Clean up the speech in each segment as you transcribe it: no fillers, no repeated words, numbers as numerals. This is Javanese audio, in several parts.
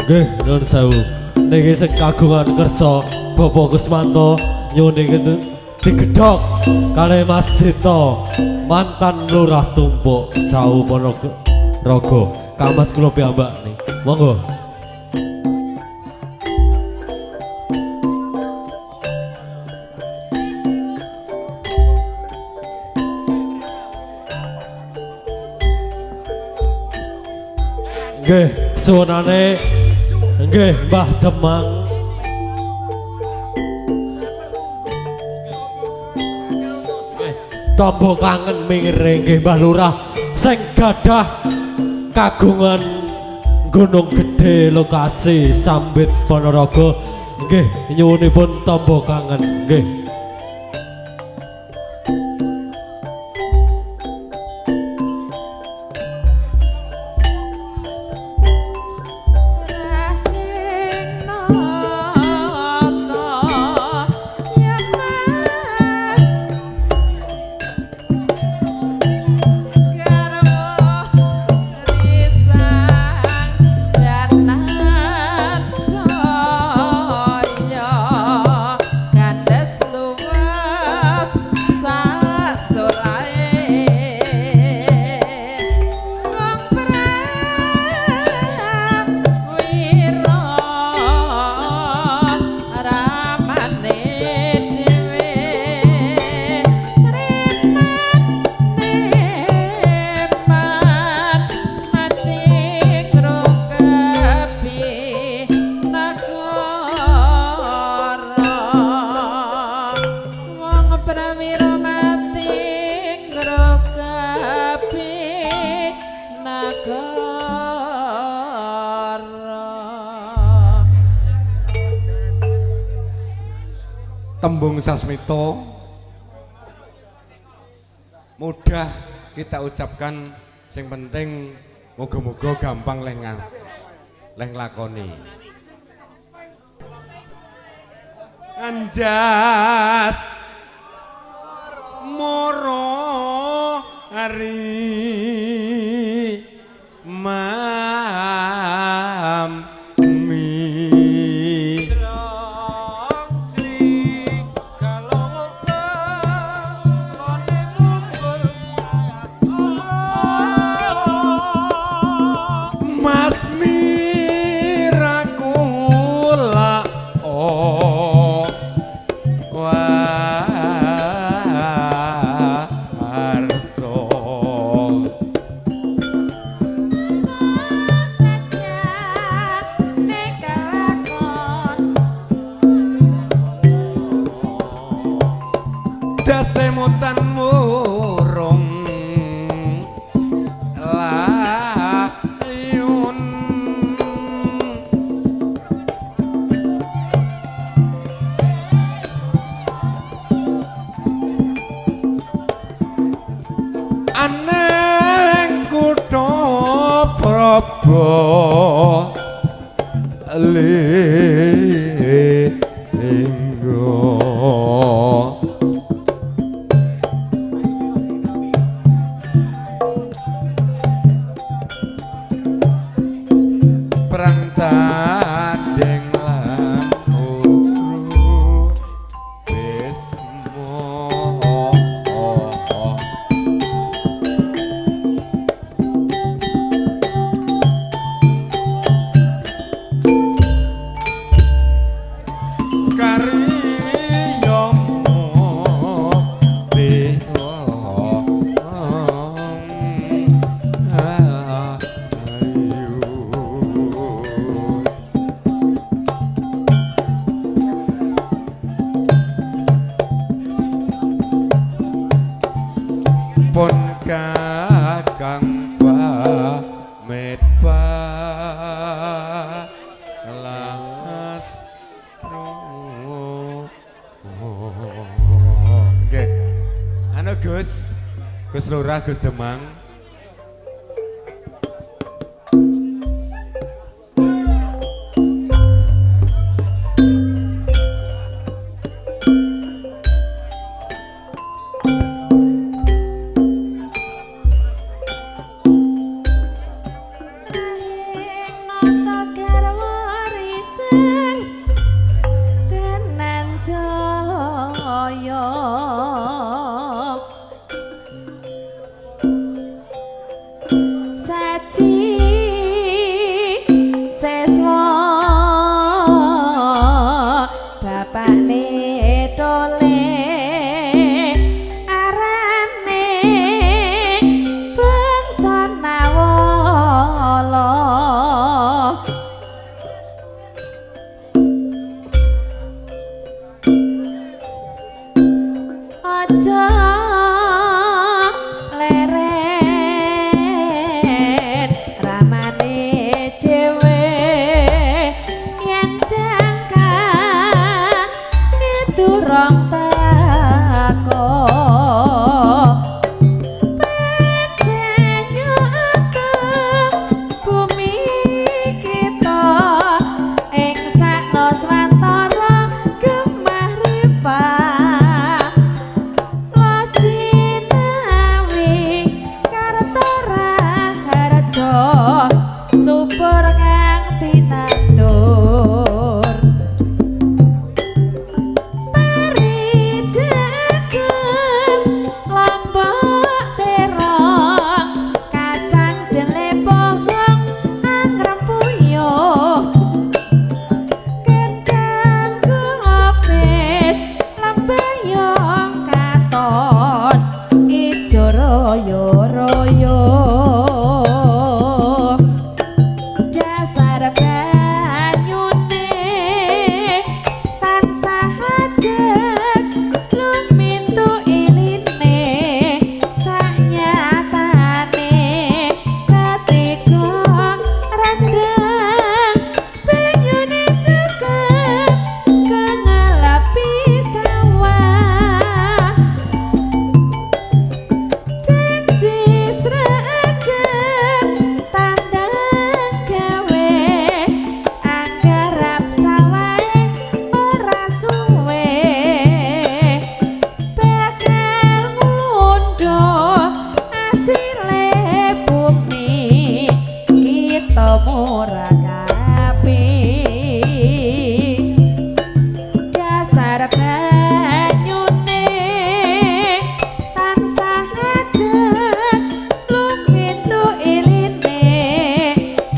Nggih, nuwun sewu. Niki sing kagungan kersa Bapak Kusmanto nyuwun niki digedhog kalih Mas Jito, mantan Lurah Tumpuk Sawu Ponorogo. Kang Mas kula piyambak nih. Monggo. Nggih, suwunane nggih Mbah Demang. Nggih, tombo kangen mingire nggih Mbah Lurah sing gadah kagungan Gunung Gede lokasi Sambit Ponorogo. Nggih, nyuwunipun tombo kangen nggih. Tembung Sasmito mudah kita ucapkan, sing penting moga-moga gampang leh nglakoni. Anjas moro hari mami Mas Mirakula oh warto dasemutan murung layun aneng kutha Prabu Linggo. Perang tanding lan uru Bismo Karya mukti wong ayu. Pun kakang pamit balas. Nggih. Anu Gus, Gus Lurah, Gus Demang. Nata garwa Aji seswa bapakne tole arane bangsa Nawala. Aja leren ramane dhewe yen jangka durung teko bumi kita ing saknuswantara gemah ripah Lajinawi Kartaraharja subur kang tinandur pari jagung lombok terong kacang dele pohong angrem puyuh kendang gobes lembayung katon ijo royo royo dasar banyune tansah ajeg lumintu iline sanyatane ketiga rendang banyune cekep kangalapi sawah janji sregep tandang gawe anggarap sawahe ora suwe bakal ngundhuh asile bumi kita murakapi dasar banyune tansah ajeg lumintu iline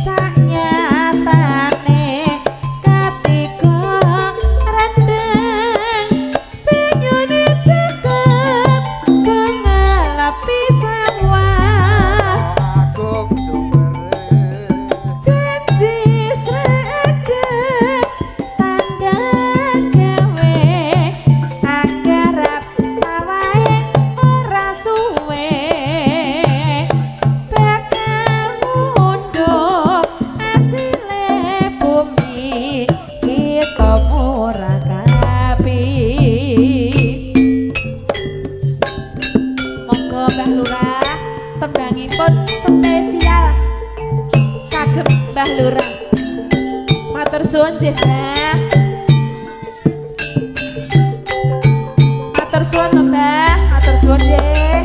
sanyatane katiga rendeng banyune cekep kangalapi sawah Agung sumbere janji sregep tandang gawe anggarap sawahe ora suwe bakal ngundhuh asile bumi kita murakapi. Monggo Mbah Lurah tembangipun spesial kagem Mbah Lurah. Matur suwun nggih, Mbah. Matur suwun lho, Mbah. Matur suwun nggih.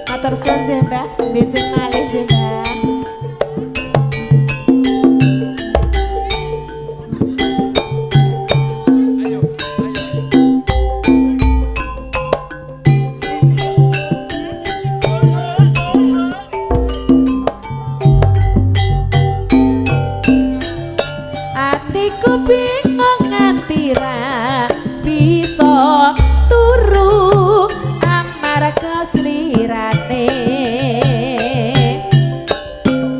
Matur suwun nggih, Mbah. Benjing malih nggih, Mbah. Ayo, ayo. Atiku bingung nganti ra bisa turu amarga slirane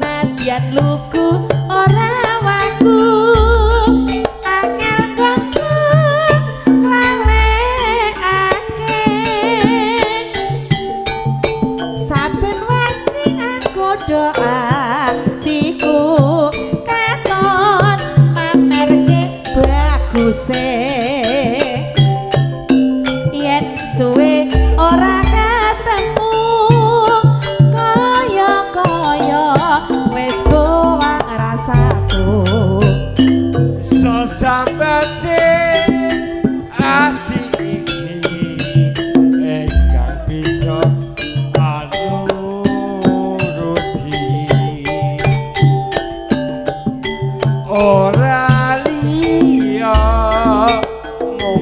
nadyan lugu ora waku angel nggonku nglalekake saben wanci aku doa atiku katon mamerke baguse yen suwe ora ketemu kaya-kaya wis gowang rasaku. Sesambate ati iki ingkang bisa anuruti ora liya mung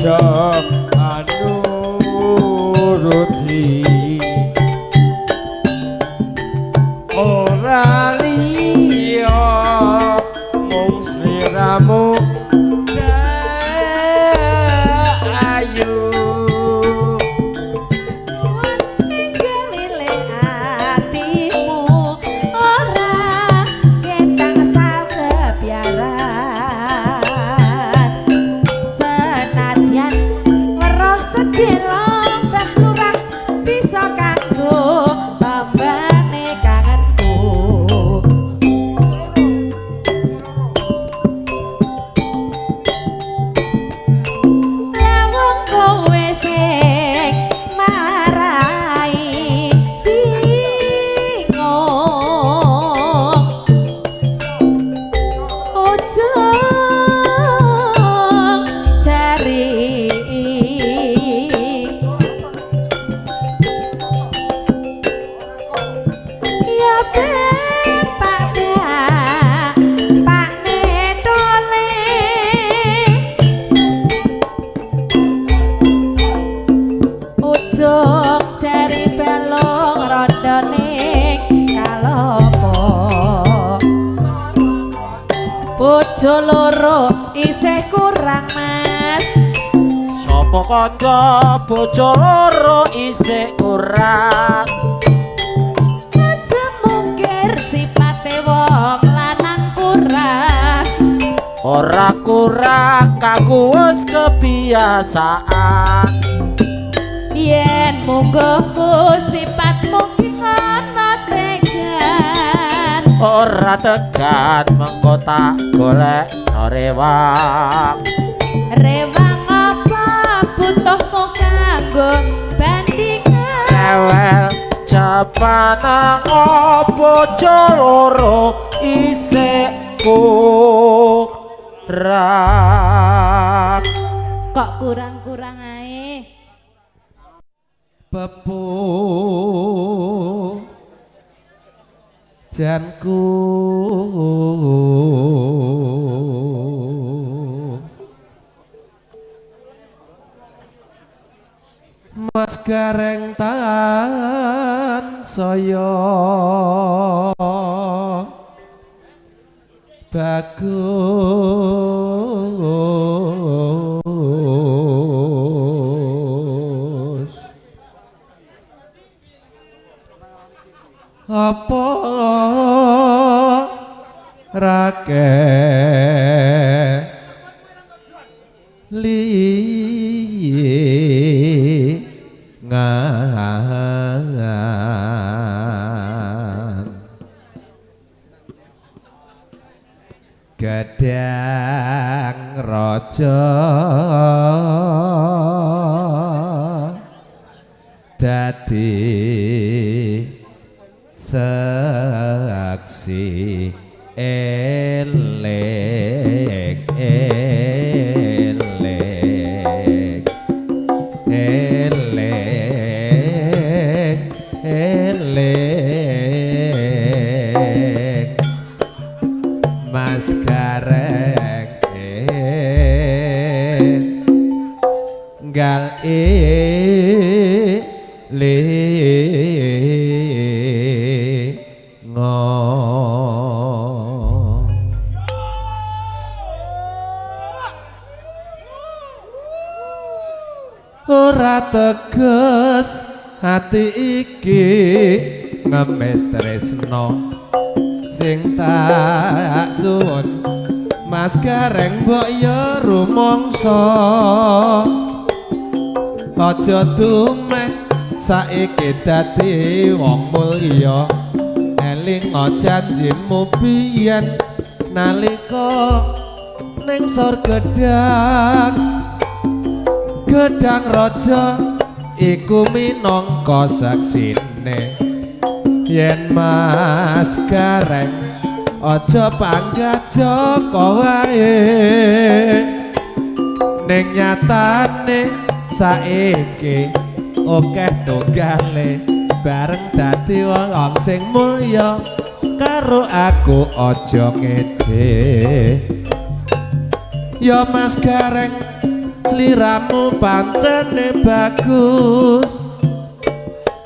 bisa anuruti ora liya mung sliramu ayu. Ninggalile atimu ora ketang sakebiaran senadyan weruh sedhela Mbah Lurah bisa kanggo bambane kangenku. Lawong kowe sing marai bingung ujung jari ya ben Pak Pak Netole ujung jari balung rondone kalopo bojo loro isih kurang Mas. Sopo kandha bojo loro isih kurang? Aja mungkir sipate wong lanang kurang. Ora kurang kaku wis kebiasaan. Yen mungguhku sipatmu ki ngono tegan. Ora tegan mengko tak golekno rewang. Rewang apa butuhmu kanggo bandingan? Rewel japanang bojo loro isih kurang. Kok kurang-kurang ae. Pepu janku Mas Gareng tansaya bagus. Apa rake li ngan gedang raja dadi saksi elek elek elek elek Mas Gareng gal le ngo ora teges hati iki ngemis tresno sing tak suwun Mas Gareng mbok ya rumangsa aja dumeh saiki dadi wong mulya eling janjimu biyen nalika ning surga gedang gedang raja iku minangka saksine yen Mas Gareng aja panggah jaka wae ning nyatane saiki akeh tunggale bareng dadi wong sing mulya karo aku aja ngece ya Mas Gareng sliramu pancene bagus.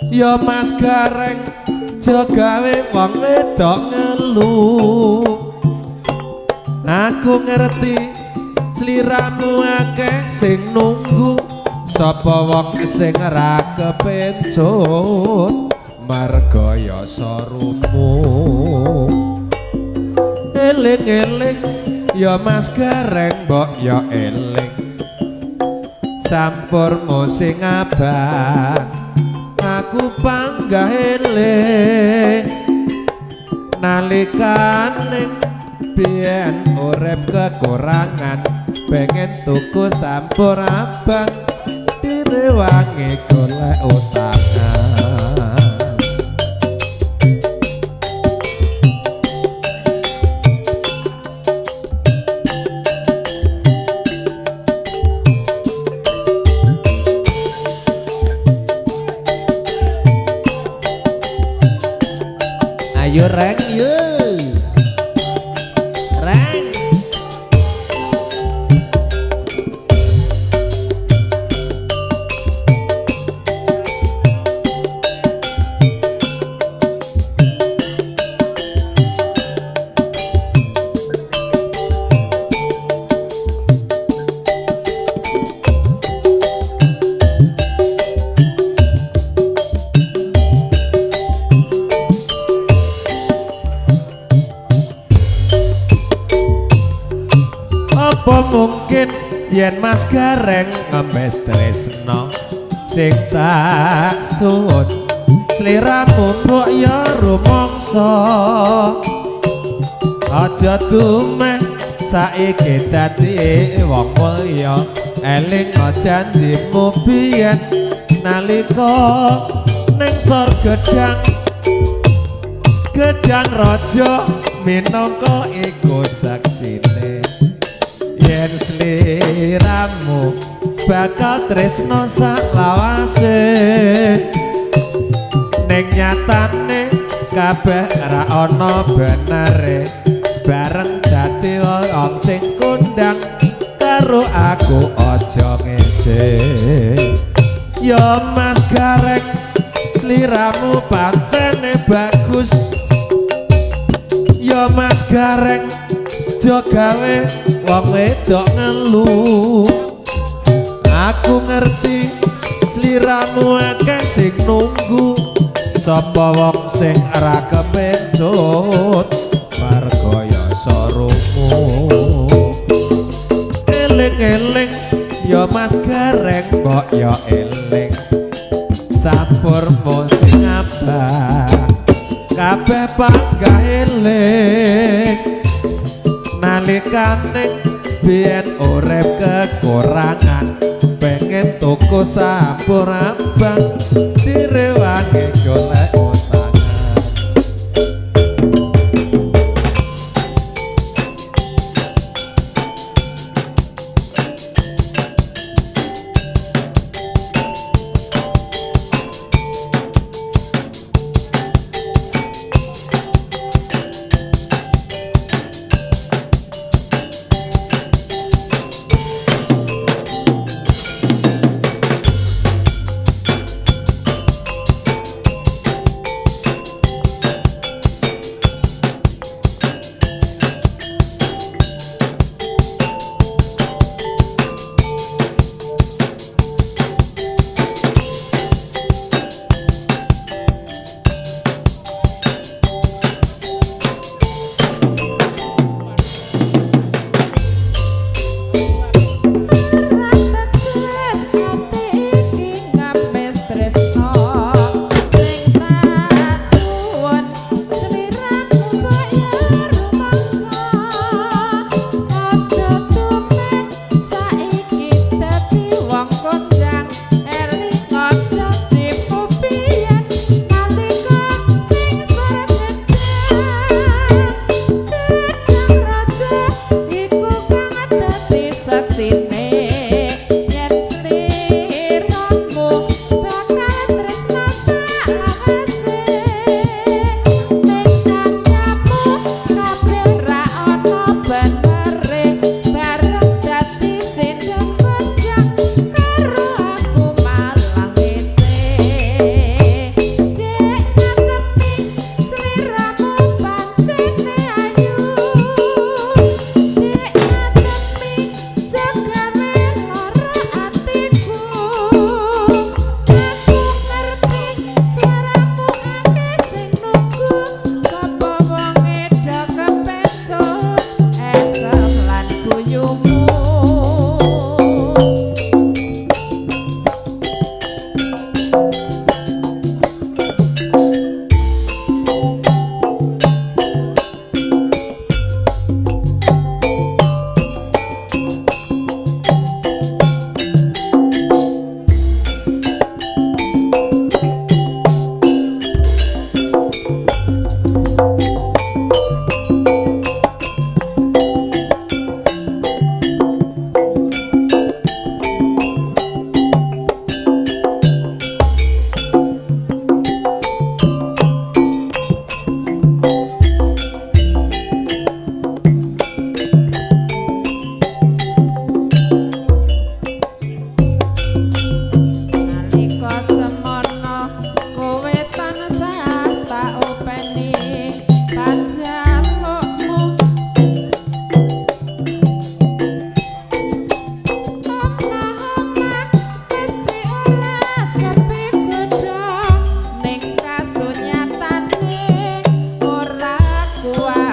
Ya Mas Gareng aja gawe wong wedok ngelu. Aku ngerti sliramu akeh sing nunggu, sapa wong sing ora kepencut marga yasa rumu. Eling-eling ya Mas Gareng mbok ya eling, sampurmu sing abang aku panggah eling. Nalikane biyen urip kekurangan, pengen tuku sampur abang direwangi golek utangan. Ayo reng yo. Reng. Apa mungkin yen Mas Gareng ngemes tresno sing tak suwun, sliramu mbok ya rumangsa. Aja dumeh saiki dadi wong mulya, eling janjimu biyen nalika ning sor gedang gedang raja minangka iku saksine. Yen sliramu bakal tresno saklawase, ning nyatane kabeh ra ana benere, bareng dadi wong sing kondang karo aku aja ngece. Ya Mas Gareng sliramu pancene bagus. Ya Mas Gareng aja gawe wong wedok ngelu. Aku ngerti sliramu akeh sing nunggu, sapa wong sing ora kepencut marga yasa rumu. Eling-eling ya Mas Gareng mbok ya eling, sampurmu sing abang kabeh panggah eling. Nalikane biyen urip kekurangan, pengen tuku sampur abang direwangi golek utangan.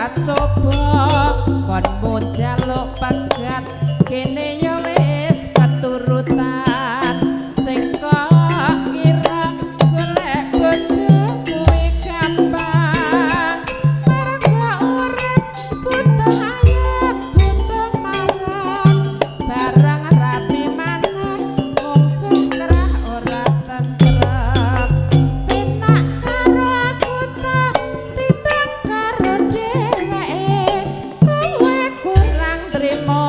coba konmu njaluk pegat kene ya wis keturutan sing kok kira golek bojo kuwi gampang mergo urip butuh ayem butuh marang barang rapi maneh mung cengkrah ora tentrem penak karo aku ta timbang karo dheweke kowe kurang trimo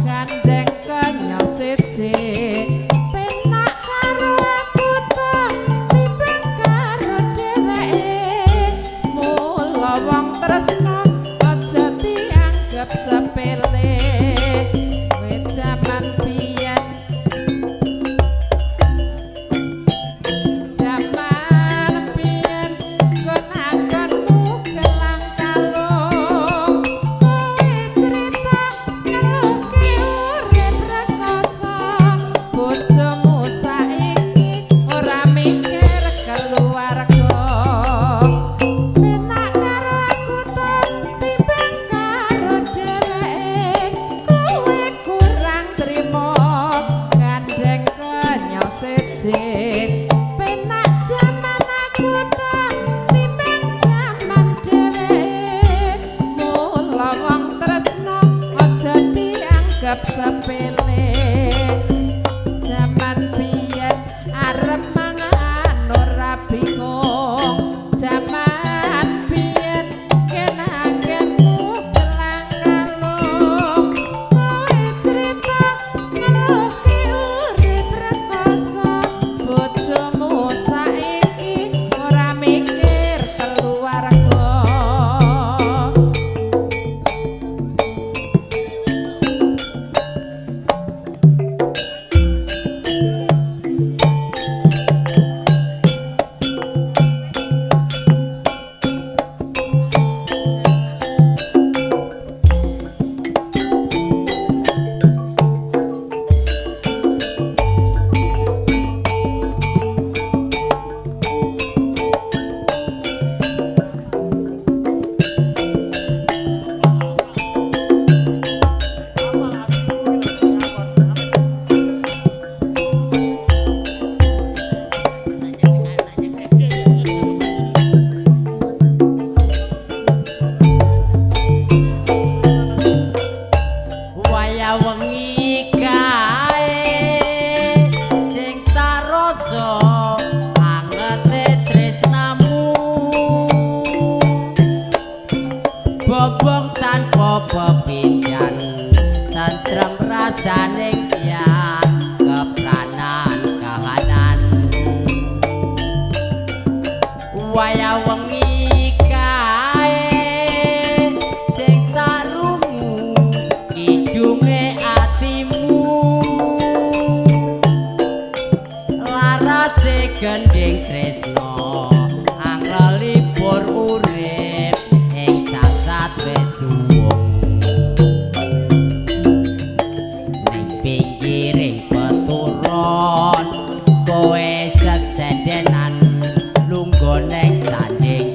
gandeng kenyal siji penak karo aku ta timbang karo dheweke mula wong tresna aja dianggep sepele wis jaman biyen jaman biyen gon-gonmu gelang kalung kowe crita ngeluhke urip rekoso bojomu saiki ora mikir keluarga penak karo aku ta timbang karo dheweke kowe kurang trimo gandeng kenyal siji penak jaman aku ta timbang jaman dheweke mula wong tresna aja dianggep sepele jaman biyen arep mangan ora bingung jaman biyen kenanganmu gelang kalung kowe crita ngeluhke urip rekoso bojomu saiki ora mikir keluarga. Waya wengi kae sing tak rasa angete tresnamu bobong tanpa pepindhan tentrem rasane kias kepranan kahanan waya wengi kae sing tak rungu kidunge atimu larase gendhing tresna anglelipur urip ing sasat wis suwung ning pinggiring peturon kowe sesendenan lungguh ning sanding.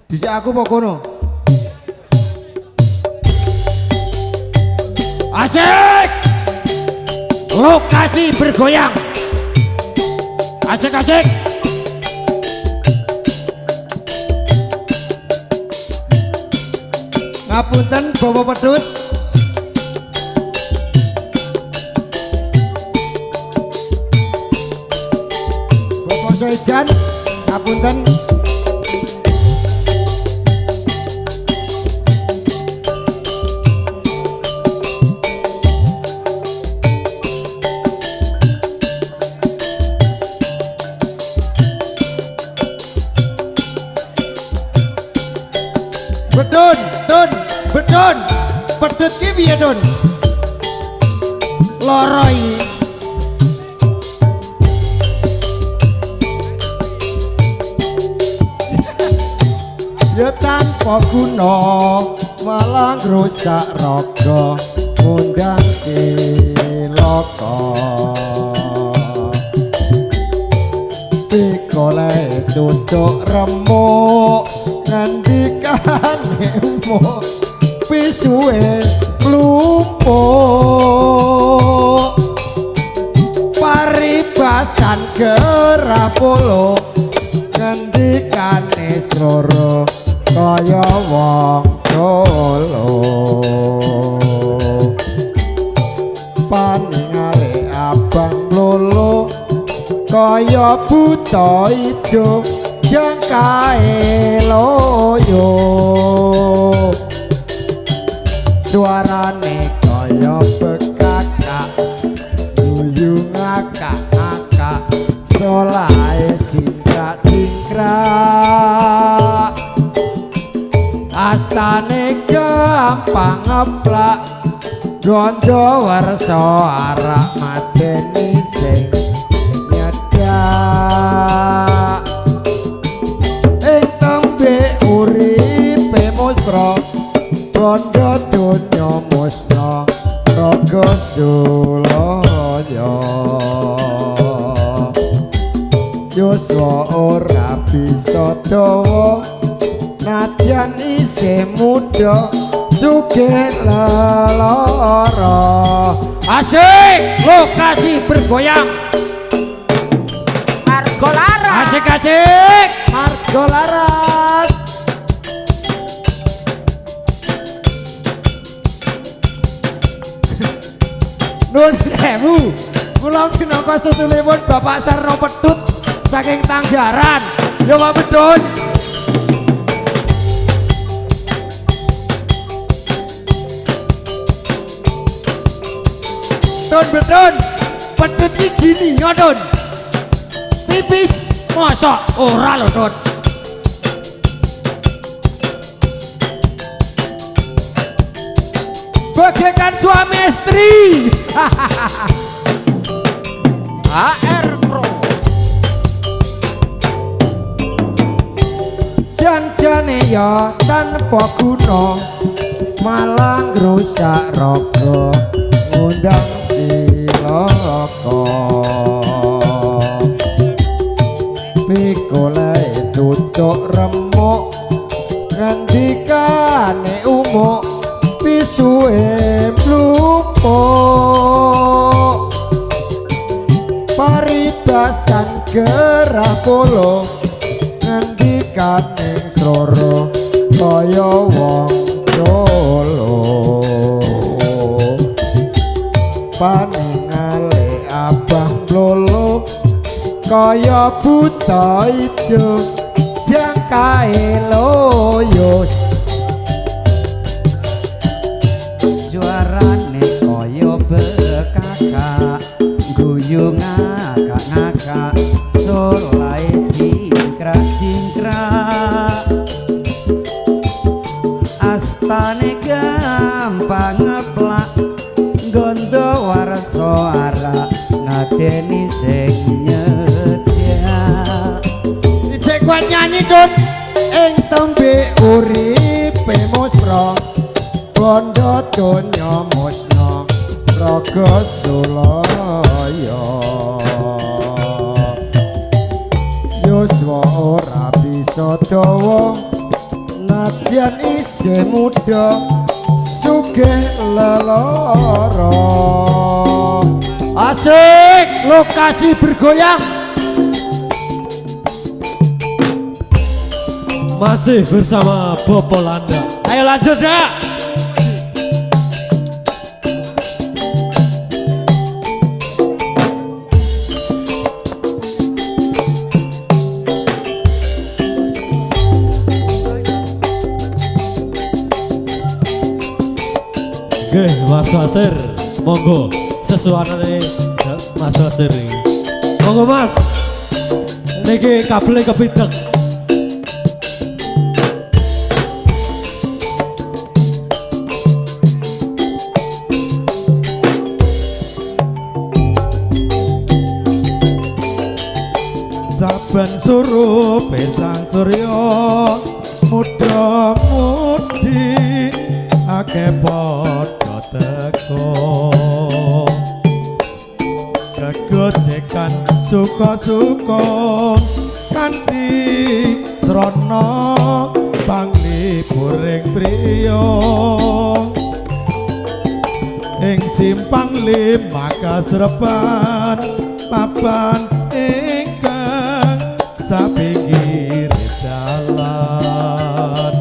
Dhisik aku apa kono? Asik! Lokasi bergoyang. Asik asik. Ngapunten Bapak Pedut. Bapak Soejan, ngapunten. Bedun, dun, bedun. Pedut ki piye, Dun? Loro iki. Ya tanpa guna malah ngrusak raga ngundang cilaka. Pikole tutuk remuk ngendikane umuk pisuwe klumpuk paribasan gerapolo ngendikane sroro kaya wong Solo paningale abang lolo kaya buta ijo jengkae loyo suarane kaya bekakak guyu ngakak-akak solahe jingkrak-jingkrak astane gampang ngeplak gondo wersa arak mateni sing nyedak ing tembe uripe musra bondo donya musna raga sulaya yuswa ora bisa dawa nadyan isih muda sugih lelara. Asik, lokasi bergoyang. Margo Laras. Asik asik. Margo Laras. Nun sewu. Kula minangka sesulipun Bapak Sarno Pedut saking Tanggaran. Yo Pak Pedut. Tun bedun, pedut iki gini ya Tun. Tipis, mosok ora lho Tun. Bagaikan suami istri. HR Pro. Jan-jane ya tanpa guna malah ngrusak raga ngundang cilaka. Pikole tutuk remuk ngendikane umuk pisuhe mlumpuk paribasan gerah polo ngendikane sroro kaya wong Solo paningale abang blolo kaya buta ijo jangkae loyo suarane kaya bekakak guyu ngakak-ngakak solahe jingkrak-jingkrak astane gampang ngeplak gondo warsa arak ngadeni sing nyedhak. Ijek kuat nyanyi Dun. Ing tembe uripe muspra bondo donya musna raga sulaya yuswa ora bisa dawa nadyan isih muda sugih lelara. Asik, lokasi bergoyang. Masih bersama Bopo Landa. Ayo lanjut dak. Oke, Mas Wasir, monggo sesuanane Mas Wasir iki. Monggo Mas. Niki kabele kepidek. Saben surup sang surya muda-mudi akeh padha teko gegojekan suka-suka kanthi srana panglipuring priya ing simpang lima kasrepan papan ingkang sapinggir dalan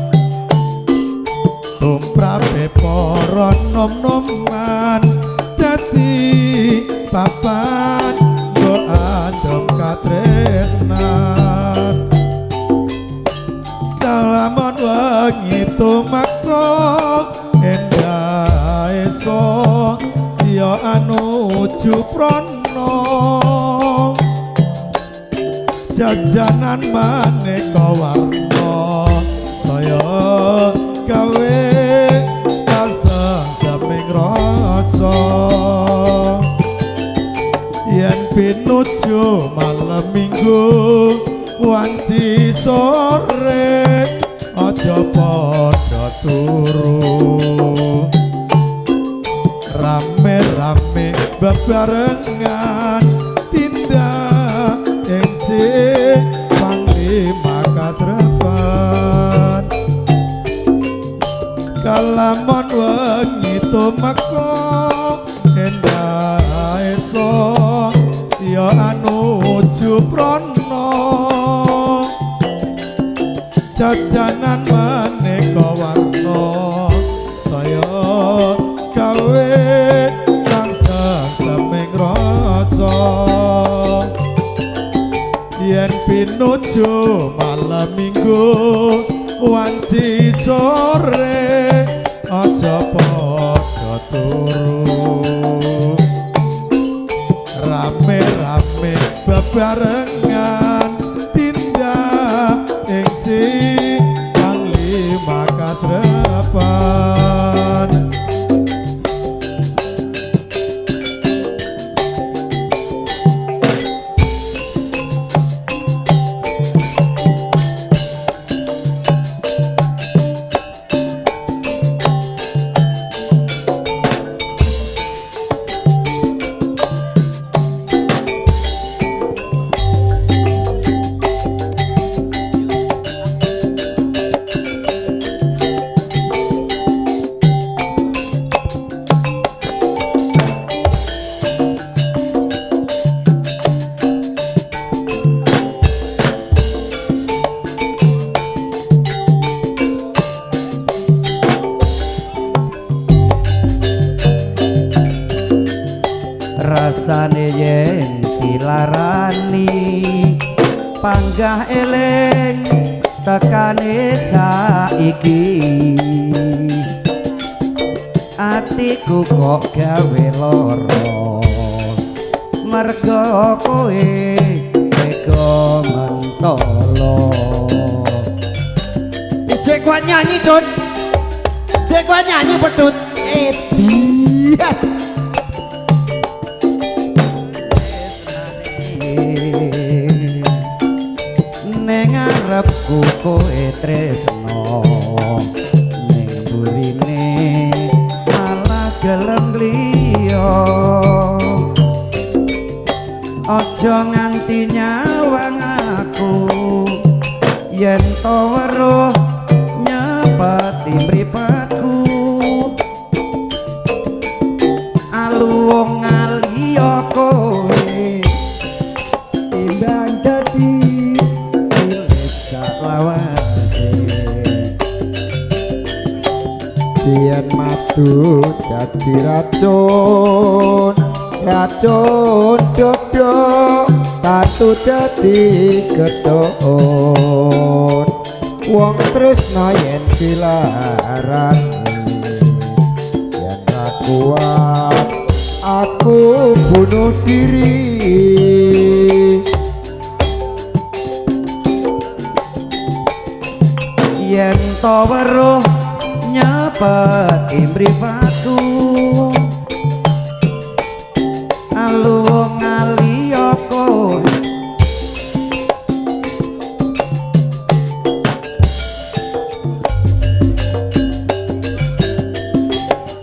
tumrape para nom-noman dadi papan nggo andhem katresnan kalamun wengi tumeka endah esuk ya anuju prana jajanan maneka warna saya gawe kasengseming rasa yen pinuju malam minggu wanci sore aja padha turu rame-rame bebarengan tindak ing simpang lima kasrepan kalamon wengi tumeka endah esuk ya anuju prana jajanan maneka warna saya gawe kangseseming rasa yen pinuju malam minggu wanci sore aja padha turu rame-rame bebarengan tindak ing simpang lima kasrepan. Rasane yen dilarani panggah eling tekane saiki atiku kok gawe lara mergo kowe tega mentolo. Cek kuat nyanyi Dun, cek kuat nyanyi pedut edian. Ning ngarepku kowe tresno ning burine malah gelem liya aja nganti nyawang aku Yen to weruh nyepeti mripatku, aluwung ngaliya kowe timbang dadi milik saklawase. Biyen madu dadi racun, racun dodo tatu dadi ketun. Wong tresna yen dilarani, yen ra kuat aku bunuh diri. Yen to weruh nyepeti mripatku, aluwung ngaliya kowe.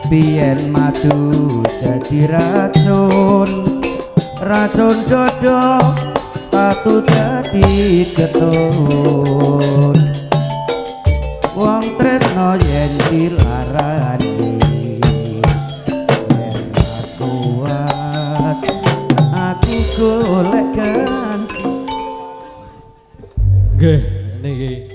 Biyen madu dadi racun, racun dodo tatu dadi ketun. Wong tresno yen dilarani, yen ra kuat aku golek ganti. Nggih, niki